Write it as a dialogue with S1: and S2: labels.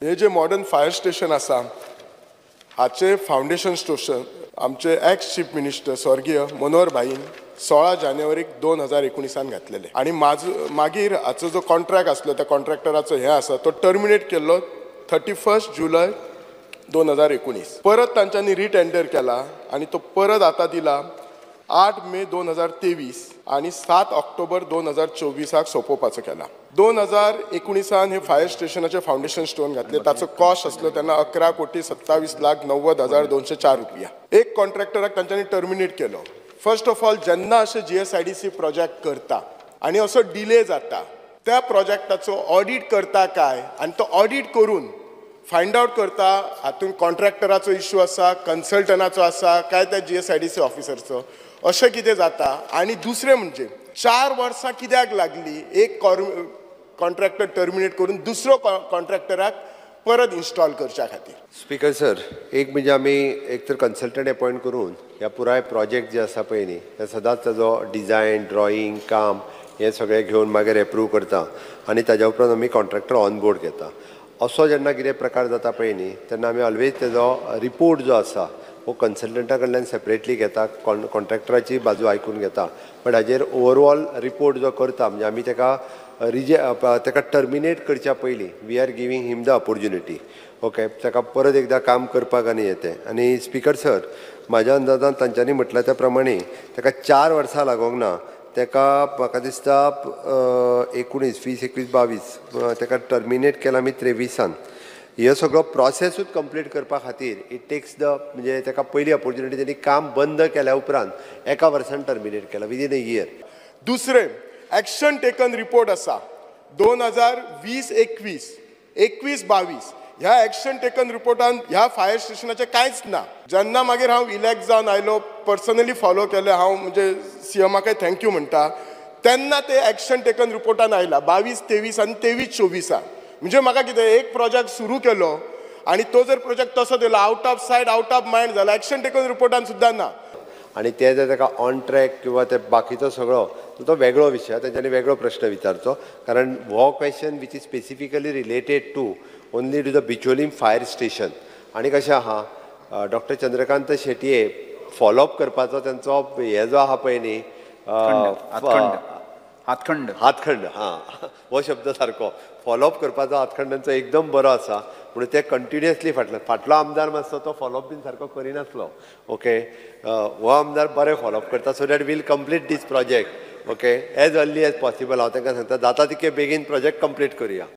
S1: हे जे modern fire station आसा, हाचे फावंडेशन स्टेशन आमचे एक्स चीफ मिनिस्टर स्वर्गीय मनोहर भाईन 16 जानेवारीक 2019 घातलेले आनी मागीर हाचो जो कॉन्ट्रॅक्ट आसलो, त्या कॉन्ट्रॅक्टराचो हें आसा, तो टर्मिनेट केल्लो 31 जुलय 2019. परत तांच्यांनी रिटेंडर केला आनी तो परत आतां दिला 8 मे 2023 आनी 7 ऑक्टोबर 2024 सोंपोवपाचो केला. 2019 हे फायर स्टेशनाचे फावंडेशन स्टोन घातले. ताचो कॉस्ट आसलो तेन्ना 11,27,90,204 रुपया. एक कॉन्ट्रॅक्टराक तांच्यांनी टर्मिनेट केलो. फर्स्ट ऑफ ऑल, जेन्ना अशें जीएसआयडीसी प्रोजेक्ट करता आनी असो डिले जाता, त्या प्रोजेक्टाचो ऑडीट करता काय आनी तो ऑडीट करून फायंड आवट करता हातूंत कॉन्ट्रॅक्टराचो इशू आसा, कन्सल्टनाचो आसा काय त्या जीएसआयडीसी ऑफिसरचो, अशें कितें जाता? आनी दुसरें म्हणजे 4 वर्सां कित्याक लागली एक कॉन्ट्रॅक्टर टर्मिनेट करून दुसरो कॉन्ट्रॅक्टराक परत इन्स्टॉल करच्या खातीर?
S2: स्पीकर सर, एक म्हणजे आमी एक तर कन्सल्टंट अपॉयंट करून ह्या पुराय प्रोजेक्ट जे आसा पळय न्ही, ते सदांच ताजो डिजायन, ड्रॉइंग, काम हें सगळें घेवन मागीर एप्रूव करता आनी ताज्या उपरांत आमी कॉन्ट्रॅक्टर ऑन बोर्ड घेता. असो जेन्ना कितें प्रकार जाता पळय न्ही, तेन्ना आमी ऑलवेज तेजो रिपोर्ट जो आसा हो कन्सल्टंटा कडल्यान सेपरेटली घेता, कॉन्ट्रॅक्टराची बाजू आयकून घेता, बट हाजेर ओवरऑल रिपोर्ट जो करता, म्हणजे आमी ताका टर्मिनेट करच्या पयलीं we are giving him the opportunity, okay, ताका परत एकदां काम करपाक आनी येतें. आनी स्पीकर सर, म्हाज्या अंदाजान तांच्यांनी म्हटलां त्या प्रमाणे ताका 4 वर्सां लागोंक ना. ताका म्हाका दिसता 19, 20, 21, 22, ताका टर्मिनेट केला आमी 23. हे सगळो प्रोसेसूच कंप्लीट करपा खातीर it takes the, म्हणजे ताका पयली ऑपोर्चुनिटी तेणी काम बंद केल्या उपरांत एका वर्सान टर्मिनेट केला, विदीन अ इयर.
S1: दुसरें, एक्शन टेकन रिपोर्ट आसा 2020-21, 21-22. ह्या एक्शन टेकन रिपोर्टान ह्या फायर स्टेशनाचें कांयच ना. जेन्ना मागीर हांव इलेक्ट जावन आयलो, पर्सनली फॉलो केलें हांव, म्हणजे सीएमाकय thank you म्हणटा, तेन्ना ते एक्शन टेकन रिपोर्टान आयला 22-23 आनी 23-24. म्हणजे म्हाका कितें, एक प्रोजेक्ट सुरू केलो आनी तो जर प्रोजेक्ट तसो दिलो, out of sight, out of mind जाला, एक्शन टेकन रिपोर्टान सुद्दां ना.
S2: आनी ते जर ताका ऑन ट्रॅक किंवा ते बाकीचो सगळो तो वेगळो विशय, तेंच्यांनी वेगळो प्रश्न विचारचो, कारण हो question which is specifically related to only to the Bicholim fire station. आनी कशें आहा, डॉक्टर चंद्रकांत शेटये फॉलोअप करपाचो तेंचो हे जो आहा पळय न्ही,
S3: हातखंड, हातखंड.
S2: हातखंड, हां, हो शब्द सारको. फॉलोअप करपाचो हातखंड तांचो एकदम बरो आसा, म्हणून ते कंटिन्युअसली फाटल्यान. फाटलो आमदार मातसो तो फॉलोअप बीन सारको करिनासलो, ओके. हो आमदार बरें फॉलोअप करता, so that we'll complete this project, okay, as early as possible. हांव तांकां सांगता, जाता तितके बेगीन प्रोजेक्ट कंप्लीट करुया.